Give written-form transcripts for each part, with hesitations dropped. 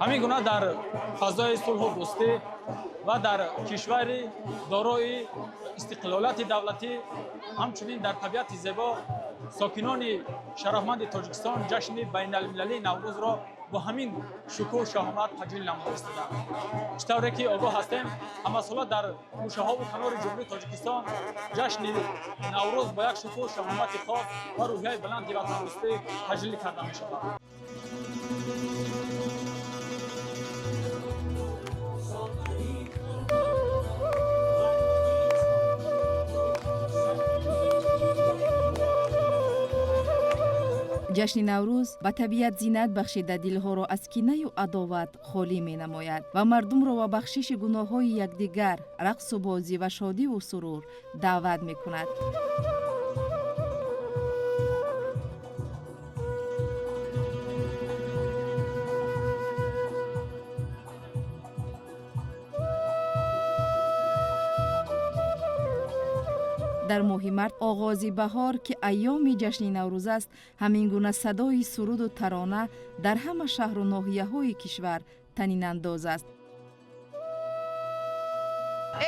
Ҳамин гуна дар фазои сулҳу дӯстӣ ва дар кишвари дорои истиқлолияти давлатӣ, ҳамчунин дар табиати зебо сокинони шарафманди Тоҷикистон ҷашни байналмилалии Наврӯзро бо ҳамин шукӯҳ шаҳомат таҷлил намуда истодаанд. Чӣ тавре ки огоҳ ҳастем, ҳамасола дар гӯшаҳову канори Ҷумҳурии Тоҷикистон ҷашни Наврӯз бо як шукӯҳ шаҳомати хос ва рӯҳияи баланди ватандӯстӣ таҷлил карда мешавад. Ҷашни Наврӯз ба табиат зинат бахшида, дилҳоро аз кинаю адоват холӣ менамояд ва мардумро ба бахшиши гуноҳҳои якдигар, рақсу бозӣ ва шодиву сурур даъват мекунад. Дар моҳи март, оғози баҳор, ки айёми ҷашни Наврӯз аст, ҳамин гуна садои суруду тарона дар ҳама шаҳру ноҳияҳои кишвар танинандоз аст.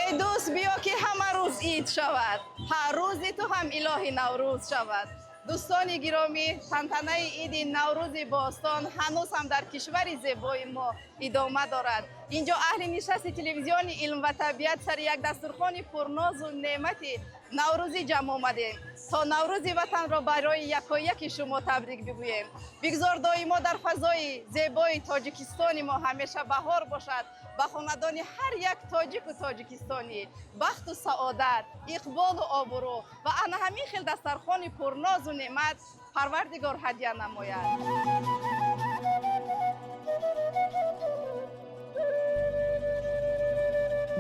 Эй дӯст, биё, ки ҳама рӯз ид шавад, ҳар рӯзи ту ҳам илоҳӣ Наврӯз шавад. Дӯстони гиромӣ, тантанаи иди Наврӯзи бостон ҳанӯз ҳам дар кишвари зебои мо идома дорад. Инҷо аҳли нишасти телевизиони «Илм ва табиат» сари як дастурхони пурнозу неъмати наврӯзӣ ҷамъ омадем, то Наврӯзи ватанро барои якояки шумо табрик бигӯем. Бигзор доимо дар фазои зебои Тоҷикистони мо ҳамеша баҳор бошад. Ба хонадони ҳар як тоҷику тоҷикистонӣ бахту саодат, иқболу обрӯ ва ана ҳамин хел дастархони пурнозу неъмат Парвардигор ҳадя намояд.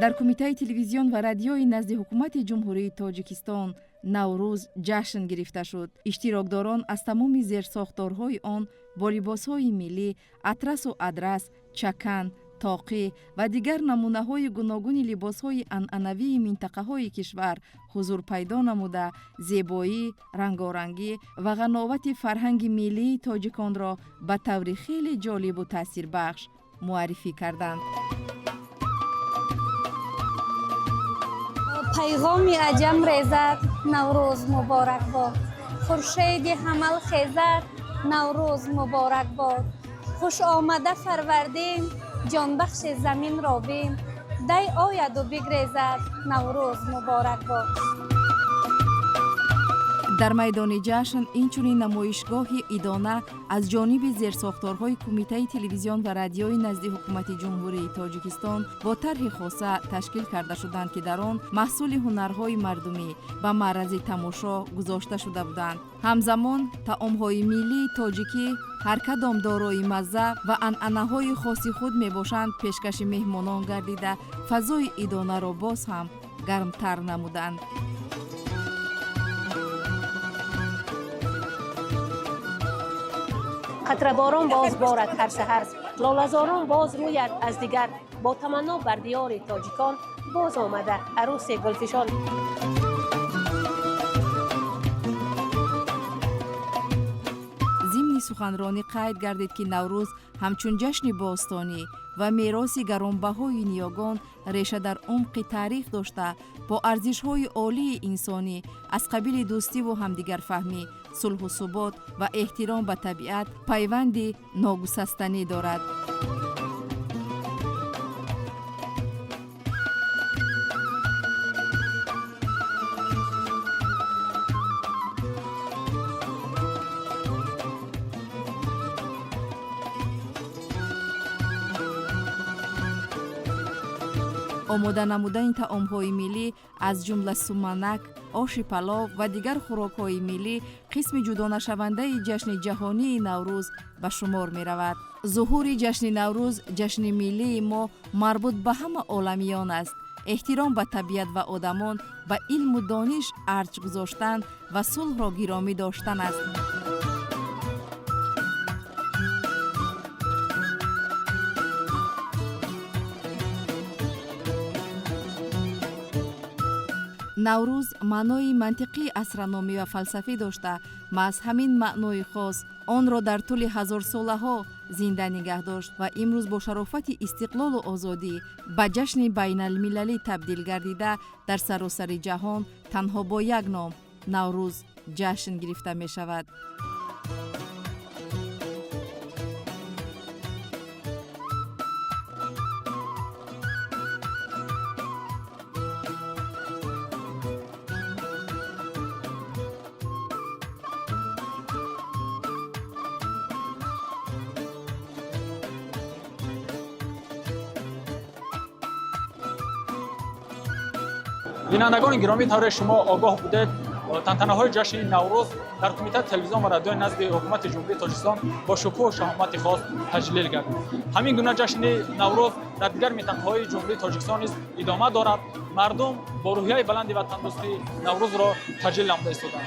Дар Кумитаи телевизион ва радиои назди Ҳукумати Ҷумҳурии Тоҷикистон Наврӯз ҷашн гирифта шуд. Иштирокдорон аз тамоми зерсохторҳои он бо либосҳои миллӣ, атрасу адрас, чакан, тоқӣ ва дигар намунаҳои гуногуни либосҳои анъанавии минтақаҳои кишвар ҳузур пайдо намуда, зебоӣ, рангорангӣ ва ғановати фарҳанги миллии тоҷиконро ба таври хеле ҷолибу таъсирбахш муаррифӣ карданд. Пайғоми аҷам резад, Наврӯз муборак бод. Хуршеди ҳамал хезад, Наврӯз муборак бод. Хуш омада Фарвардин, ҷонбахши заминро бин, дай ояду бигрезад, Наврӯз муборак бод. Дар майдони ҷашн инчунин намоишгоҳи идона аз ҷониби зерсохторҳои Кумитаи телевизион ва радиои назди Ҳукумати Ҷумҳурии Тоҷикистон бо тарҳи хоса ташкил карда шуданд, ки дар он маҳсули ҳунарҳои мардумӣ ба маърази тамошо гузошта шуда буданд. Ҳамзамон таомҳои миллии тоҷикӣ, ҳар кадом дорои мазза ва анъанаҳои хоси худ мебошанд, пешкаши меҳмонон гардида, фазои идонаро боз ҳам гармтар намуданд. Қатраборон боз борад ҳар саҳар, лолазорон боз рӯяд аз дигар. Бо таманно бар диёри тоҷикон боз омада арӯси гулфишон. Зимни суханронӣ қайд гардид, ки Наврӯз ҳамчун ҷашни бостонӣ ва мероси гаронбаҳои ниёгон реша дар умқи таърих дошта, бо арзишҳои олии инсонӣ аз қабили дӯстиву ҳамдигарфаҳмӣ, сулҳу субот ва эҳтиром ба табиат пайванди ногусастанӣ дорад. Омода намудани таомҳои миллӣ, аз ҷумла суманак, оши палов ва дигар хӯрокҳои миллӣ, қисми ҷудонашавандаи ҷашни ҷаҳонии Наврӯз ба шумор меравад. Зуҳури ҷашни Наврӯз, ҷашни миллии мо, марбут ба ҳама оламиён аст. Эҳтиром ба табиат ва одамон, ба илму дониш арҷ гузоштан ва сулҳро гиромӣ доштан аст. Наврӯз маънои мантиқии астрономӣ ва фалсафӣ дошта, маҳз ҳамин маънои хос Онро дар тӯли ҳазорсолаҳо зинда нигаҳ дошт ва имрӯз бо шарофати истиқлолу озодӣ ба ҷашни байналмилалӣ табдил гардида, дар саросари ҷаҳон танҳо бо як ном Наврӯз ҷашн гирифта мешавад. Бинандагони гиромӣ, тавре шумо огоҳ будед, тантанаҳои ҷашни Наврӯз дар Кумитаи телевизион ва радиои назди Ҳукумати Ҷумҳурии Тоҷикистон бо шукӯҳу шаҳомати хос таҷлил гардид. Ҳамин гуна ҷашни Наврӯз дар дигар минтақаҳои Ҷумҳурии Тоҷикистон низ идома дорад. Мардум бо рӯҳияи баланди ватандӯстӣ Наврӯзро таҷлил намуда истоданд.